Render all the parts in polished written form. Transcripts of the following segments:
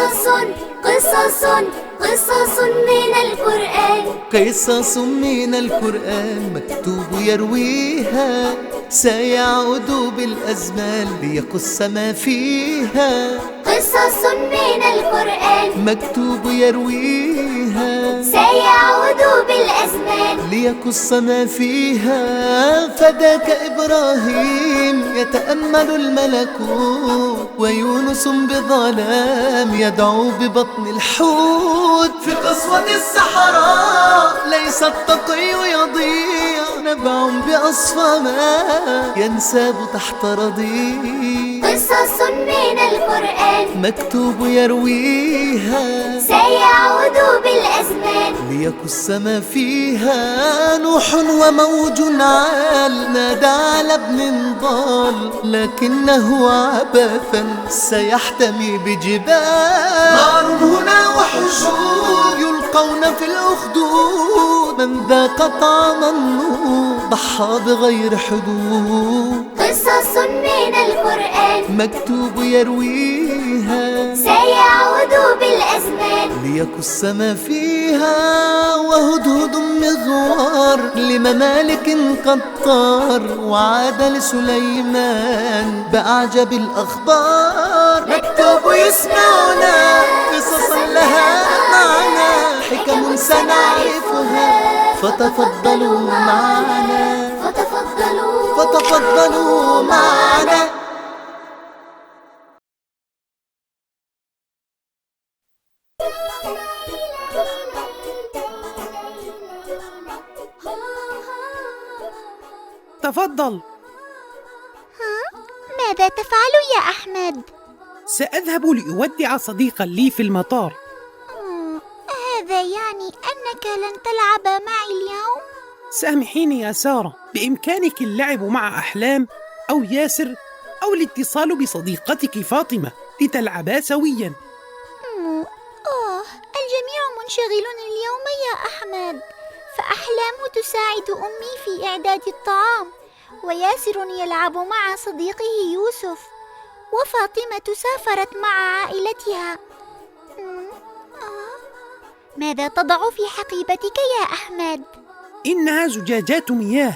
قصص قصص قصص من القرآن، قصص من القرآن مكتوب يرويها، سيعود بالأزمان ليقص ما فيها. قصص من القرآن مكتوب يرويها، سيعود بالأزمان ليقص ما فيها. فداك إبراهيم يتأمل الملكوت، ويونس بظلام يدعو ببطن الحوت. في قسوة الصحراء ليس التقي يضيع، نبع بأصفى ماء ينساب تحت رضيع. قصص من القرآن مكتوب يرويها، سيعود بالأزمان ليقص ما فيها. نوح وموج عال نادى على ابن ضال، لكنه عبثا سيحتمي بجبال. نار هنا وحشود يلقون في الأخدود، من ذاق طعم النور ضحى بغير حدود. قصص من القرآن مكتوب يرويها، سيعود بالأزمان ليقص ما فيها. وهدهد مغوار لممالك قد طار، وعاد لسليمان بأعجب الأخبار. مكتوب يسمعنا قصصا لها معنى، حكم سنعرفها فتفضلوا معنا، فتفضلوا معنا. تفضل. ماذا تفعل يا أحمد؟ سأذهب لأودع صديقا لي في المطار. هذا يعني أنك لن تلعب معي اليوم؟ سامحيني يا سارة، بإمكانك اللعب مع أحلام أو ياسر، أو الاتصال بصديقتك فاطمة لتلعبا سويا. الجميع منشغل اليوم يا أحمد، فأحلام تساعد أمي في إعداد الطعام، وياسر يلعب مع صديقه يوسف، وفاطمة سافرت مع عائلتها. ماذا تضع في حقيبتك يا أحمد؟ إنها زجاجات مياه.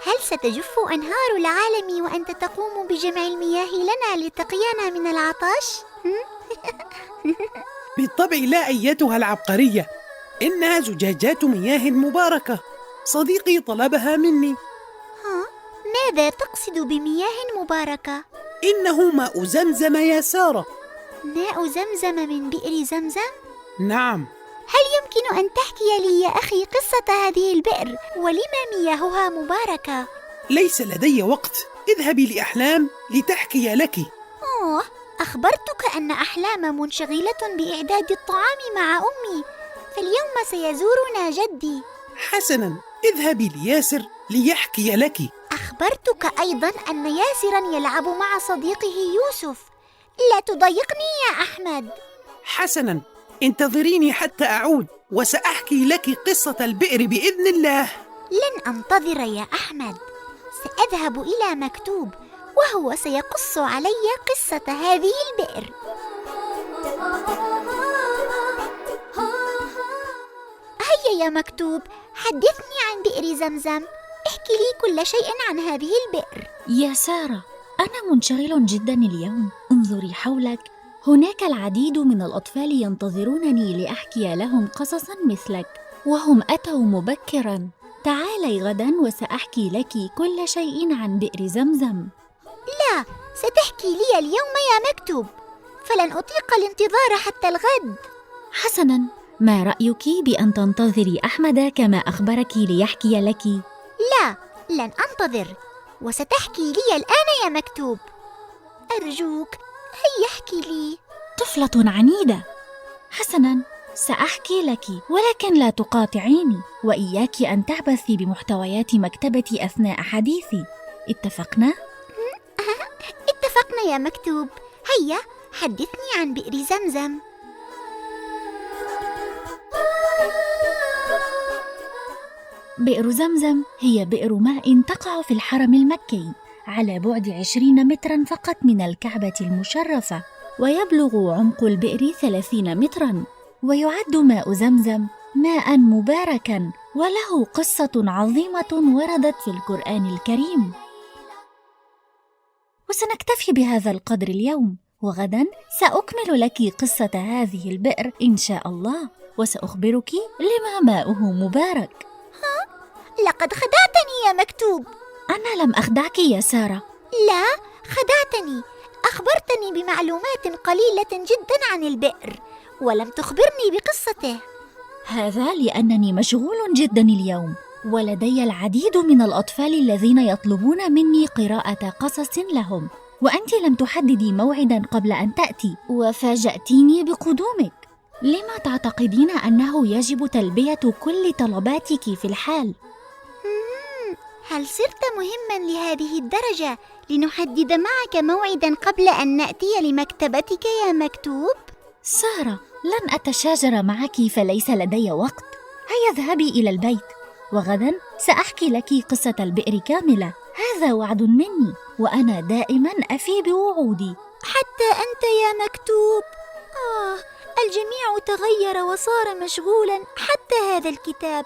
هل ستجف أنهار العالم وأنت تقوم بجمع المياه لنا لتقينا من العطش؟ بالطبع لا أيتها العبقرية، إنها زجاجات مياه مباركة، صديقي طلبها مني. ماذا تقصد بمياه مباركة؟ إنه ماء زمزم يا سارة. ماء زمزم من بئر زمزم؟ نعم. هل يمكن أن تحكي لي يا أخي قصة هذه البئر، ولما مياهها مباركة؟ ليس لدي وقت، اذهبي لأحلام لتحكي لك. أخبرتك أن أحلام منشغلة بإعداد الطعام مع أمي، فاليوم سيزورنا جدي. حسنا، اذهبي لياسر ليحكي لك. أخبرتك أيضا أن ياسرا يلعب مع صديقه يوسف. لا تضايقني يا أحمد. حسنا، انتظريني حتى أعود، وسأحكي لك قصة البئر بإذن الله. لن أنتظر يا أحمد، سأذهب إلى مكتوب، وهو سيقص علي قصة هذه البئر. هيا يا مكتوب، حدثني عن بئر زمزم، احكي لي كل شيء عن هذه البئر. يا سارة، أنا منشغل جدا اليوم، انظري حولك، هناك العديد من الأطفال ينتظرونني لأحكي لهم قصصا مثلك، وهم أتوا مبكرا. تعالي غدا وسأحكي لك كل شيء عن بئر زمزم. لا، ستحكي لي اليوم يا مكتوب، فلن أطيق الانتظار حتى الغد. حسنا، ما رأيك بأن تنتظري أحمد كما أخبرك ليحكي لك؟ لا، لن أنتظر، وستحكي لي الآن يا مكتوب. أرجوك هيا احكي لي. طفلة عنيدة. حسنا، سأحكي لك، ولكن لا تقاطعيني، وإياك أن تعبثي بمحتويات مكتبتي أثناء حديثي. اتفقنا؟ اتفقنا يا مكتوب. هيا حدثني عن بئر زمزم. بئر زمزم هي بئر ماء تقع في الحرم المكي، على بعد 20 مترا فقط من الكعبة المشرفة. ويبلغ عمق البئر 30 متراً، ويعد ماء زمزم ماء مباركاً، وله قصة عظيمة وردت في القرآن الكريم. وسنكتفي بهذا القدر اليوم، وغداً سأكمل لك قصة هذه البئر إن شاء الله، وسأخبرك لما ماؤه مبارك. لقد خدعتني يا مكتوب. أنا لم أخدعك يا سارة. لا، خدعتني. أخبرتني بمعلومات قليلة جدا عن البئر، ولم تخبرني بقصته. هذا لأنني مشغول جدا اليوم، ولدي العديد من الأطفال الذين يطلبون مني قراءة قصص لهم، وأنت لم تحددي موعدا قبل أن تأتي، وفاجأتيني بقدومك. لما تعتقدين أنه يجب تلبية كل طلباتك في الحال؟ هل صرت مهما لهذه الدرجة لنحدد معك موعدا قبل أن نأتي لمكتبتك يا مكتوب؟ سارة، لن أتشاجر معك فليس لدي وقت. هيا اذهبي إلى البيت، وغدا سأحكي لك قصة البئر كاملة. هذا وعد مني، وأنا دائما أفي بوعودي. حتى أنت يا مكتوب. الجميع تغير وصار مشغولا، حتى هذا الكتاب.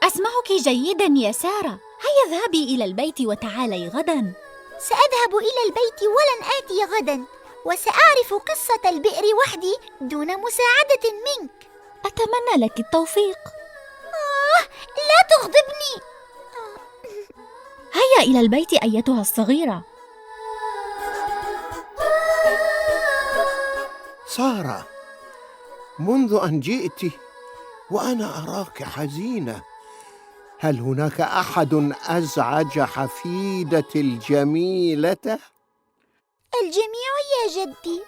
أسمعك جيدا يا سارة. هيا اذهبي إلى البيت وتعالي غدا. سأذهب إلى البيت ولن آتي غدا، وسأعرف قصة البئر وحدي دون مساعدة منك. أتمنى لك التوفيق. لا تغضبني. هيا إلى البيت أيتها الصغيرة. سارة، منذ أن جئت وأنا أراك حزينة. هل هناك أحد أزعج حفيدتي الجميلة؟ الجميع يا جدي.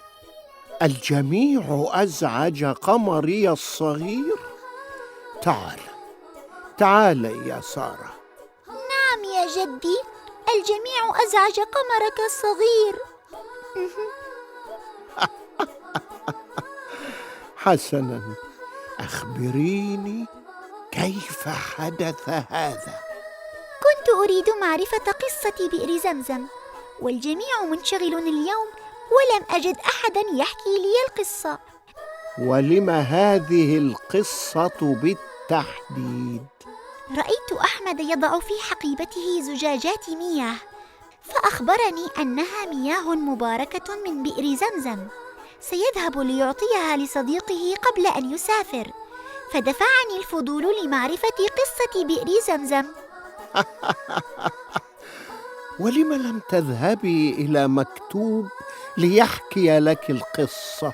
الجميع أزعج قمري الصغير؟ تعال يا سارة. نعم يا جدي، الجميع أزعج قمرك الصغير. حسناً، أخبريني كيف حدث هذا؟ كنت أريد معرفة قصة بئر زمزم، والجميع منشغل اليوم، ولم أجد أحدا يحكي لي القصة. ولم هذه القصة بالتحديد؟ رأيت أحمد يضع في حقيبته زجاجات مياه، فأخبرني أنها مياه مباركة من بئر زمزم، سيذهب ليعطيها لصديقه قبل أن يسافر، فدفعني الفضول لمعرفة قصة بئر زمزم. ولم لم تذهبي إلى مكتوب ليحكي لك القصة؟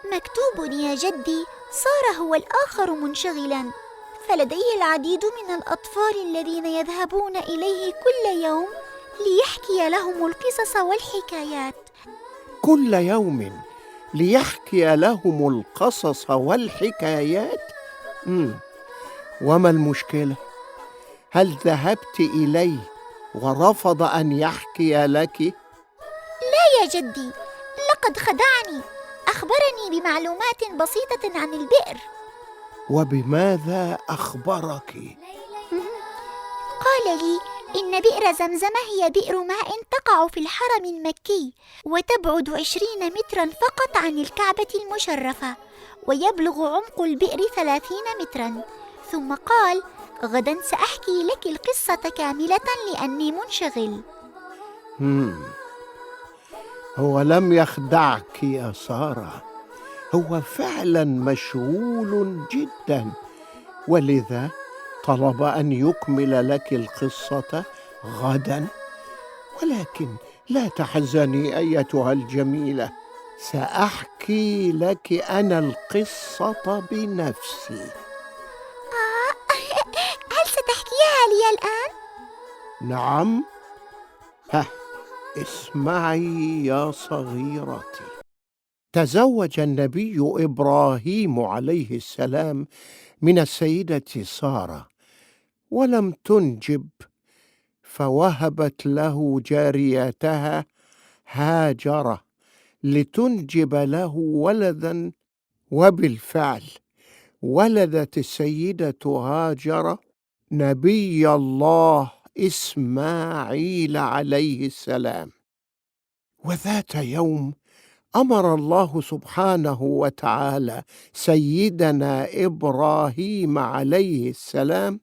مكتوب يا جدي صار هو الآخر منشغلا، فلديه العديد من الأطفال الذين يذهبون إليه كل يوم ليحكي لهم القصص والحكايات. كل يوم ليحكي لهم القصص والحكايات؟ وما المشكلة؟ هل ذهبت إليه ورفض أن يحكي لك؟ لا يا جدي، لقد خدعني. أخبرني بمعلومات بسيطة عن البئر. وبماذا أخبرك؟ قال لي إن بئر زمزم هي بئر ماء تقع في الحرم المكي، وتبعد 20 مترا فقط عن الكعبة المشرفة، ويبلغ عمق البئر 30 مترا. ثم قال: غدا سأحكي لك القصة كاملة لأني منشغل. هو لم يخدعك يا سارة، هو فعلا مشغول جدا، ولذا طلب أن يكمل لك القصة غدا. ولكن لا تحزني أيتها الجميلة، سأحكي لك أنا القصة بنفسي. هل ستحكيها لي الآن؟ نعم. اسمعي يا صغيرتي. تزوج النبي إبراهيم عليه السلام من السيدة سارة، ولم تنجب، فوهبت له جاريتها هاجرة لتنجب له ولدا، وبالفعل ولدت السيدة هاجر نبي الله إسماعيل عليه السلام. وذات يوم أمر الله سبحانه وتعالى سيدنا إبراهيم عليه السلام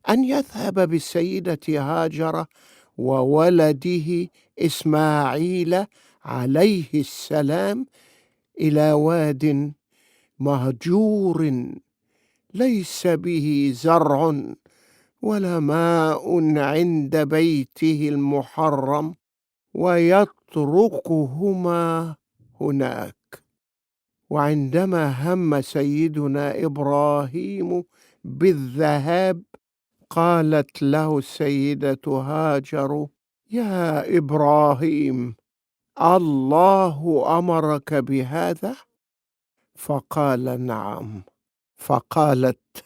أن يذهب بالسيدة هاجر وولده إسماعيل عليه السلام إلى واد مهجور ليس به زرع ولا ماء عند بيته المحرم، ويتركهما هناك. وعندما هم سيدنا إبراهيم بالذهاب قالت له السيدة هاجر: يا إبراهيم، الله أمرك بهذا؟ فقال: نعم. فقالت: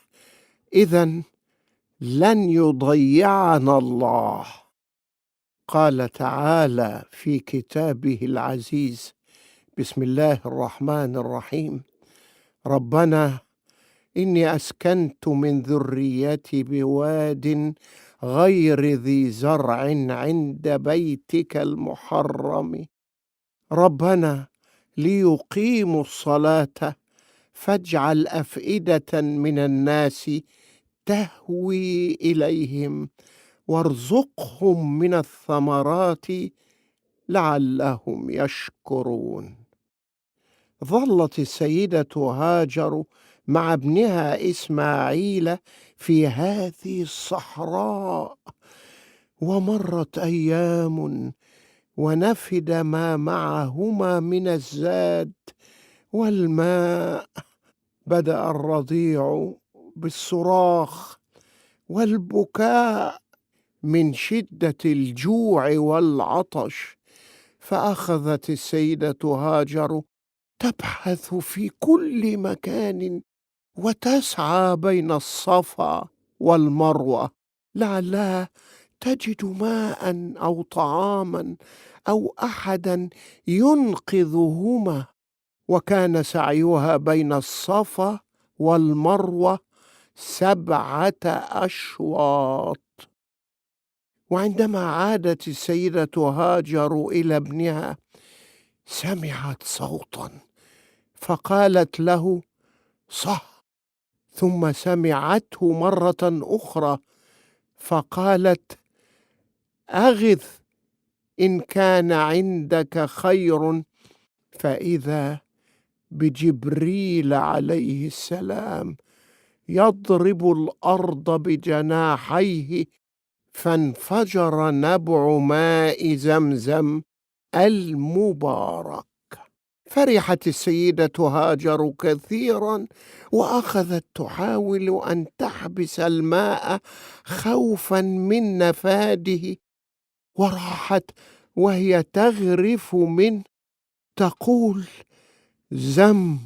إذن لن يضيعنا الله. قال تعالى في كتابه العزيز: بسم الله الرحمن الرحيم: ربنا إني أسكنت من ذريتي بواد غير ذي زرع عند بيتك المحرم ربنا ليقيموا الصلاة فاجعل أفئدة من الناس تهوي إليهم وارزقهم من الثمرات لعلهم يشكرون. ظلت السيدة هاجر مع ابنها إسماعيل في هذه الصحراء، ومرت أيام ونفد ما معهما من الزاد والماء. بدأ الرضيع بالصراخ والبكاء من شدة الجوع والعطش، فأخذت السيدة هاجر تبحث في كل مكان وتسعى بين الصفا والمروة لعلها تجد ماء أو طعاما أو أحدا ينقذهما. وكان سعيها بين الصفا والمروة 7 أشواط. وعندما عادت السيدة هاجر إلى ابنها سمعت صوتا فقالت له: صح. ثم سمعته مرة أخرى فقالت: أغث إن كان عندك خير. فإذا بجبريل عليه السلام يضرب الأرض بجناحيه فانفجر نبع ماء زمزم المبارك. فرحت السيدة هاجر كثيرا وأخذت تحاول أن تحبس الماء خوفا من نفاده، وراحت وهي تغرف منه تقول: زم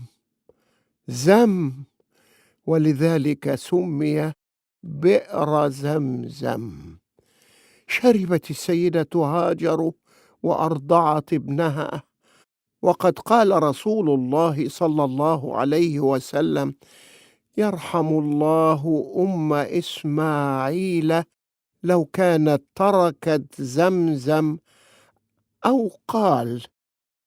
زم، ولذلك سمي بئر زمزم. شربت السيدة هاجر وأرضعت ابنها. وقد قال رسول الله صلى الله عليه وسلم: يرحم الله أم إسماعيل لو كانت تركت زمزم، أو قال: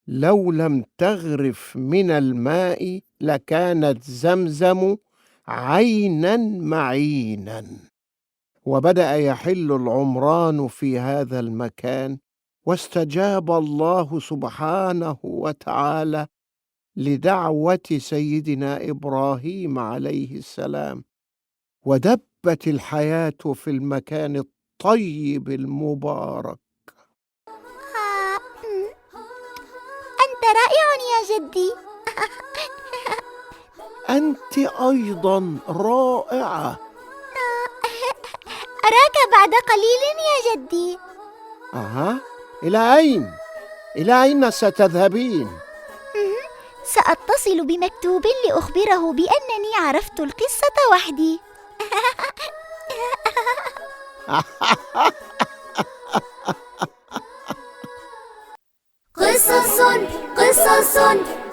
لو لم تغرف من الماء لكانت زمزم عينا معينا. وبدأ يحل العمران في هذا المكان، واستجاب الله سبحانه وتعالى لدعوة سيدنا إبراهيم عليه السلام، ودبت الحياة في المكان الطيب المبارك. أنت رائع يا جدي. أنت أيضا رائعة. أراك بعد قليل يا جدي. إلى أين؟ إلى أين ستذهبين؟ سأتصل بمكتوب لأخبره بأنني عرفت القصة وحدي. قصص قصص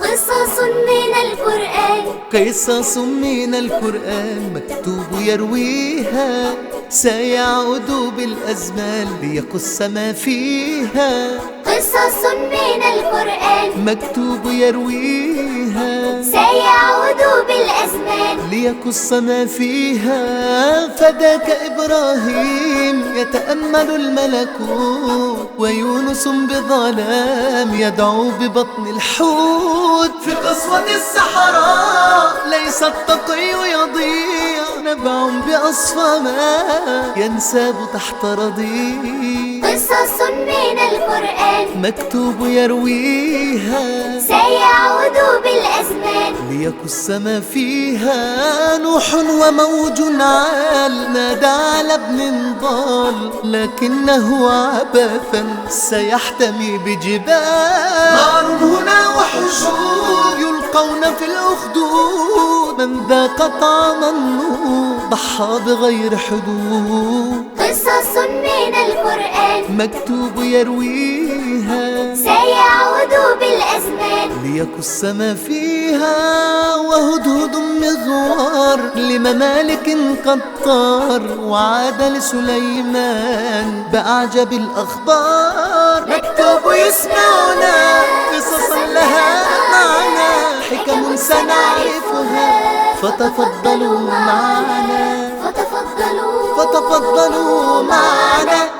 قصص من القرآن، قصص من القرآن مكتوب يرويها، سيعود بالأزمان ليقص ما فيها. قصص من القرآن القرآن مكتوب يرويها سيعود بالأزمان ليقص ما فيها. فداك إبراهيم يتأمل الملكوت، ويونس بظلام يدعو ببطن الحوت. في قسوة الصحراء ليس التقي يضيع، نبع بأصفى ماء ينساب تحت رضيع. قصص من القرآن مكتوب يرويها سيعود بالأزمان ليقص ما فيها. نوح وموج عال نادى على ابن ضال، لكنه عبثا سيحتمي بجبال. نار هنا وحشود يلقون في الأخدود، من ذاق طعم النور ضحى بغير حدود. قصص من القرآن مكتوب يرويها سيعود بالأزمان ليقص ما فيها. وهدهد مغوار لممالك قد طار، وعاد لسليمان بأعجب الأخبار. مكتوب يسمعنا قصصا لها معنى، حكم سنعرفها فتفضلوا معنا. فتفضلوا فتفضلوا معنا.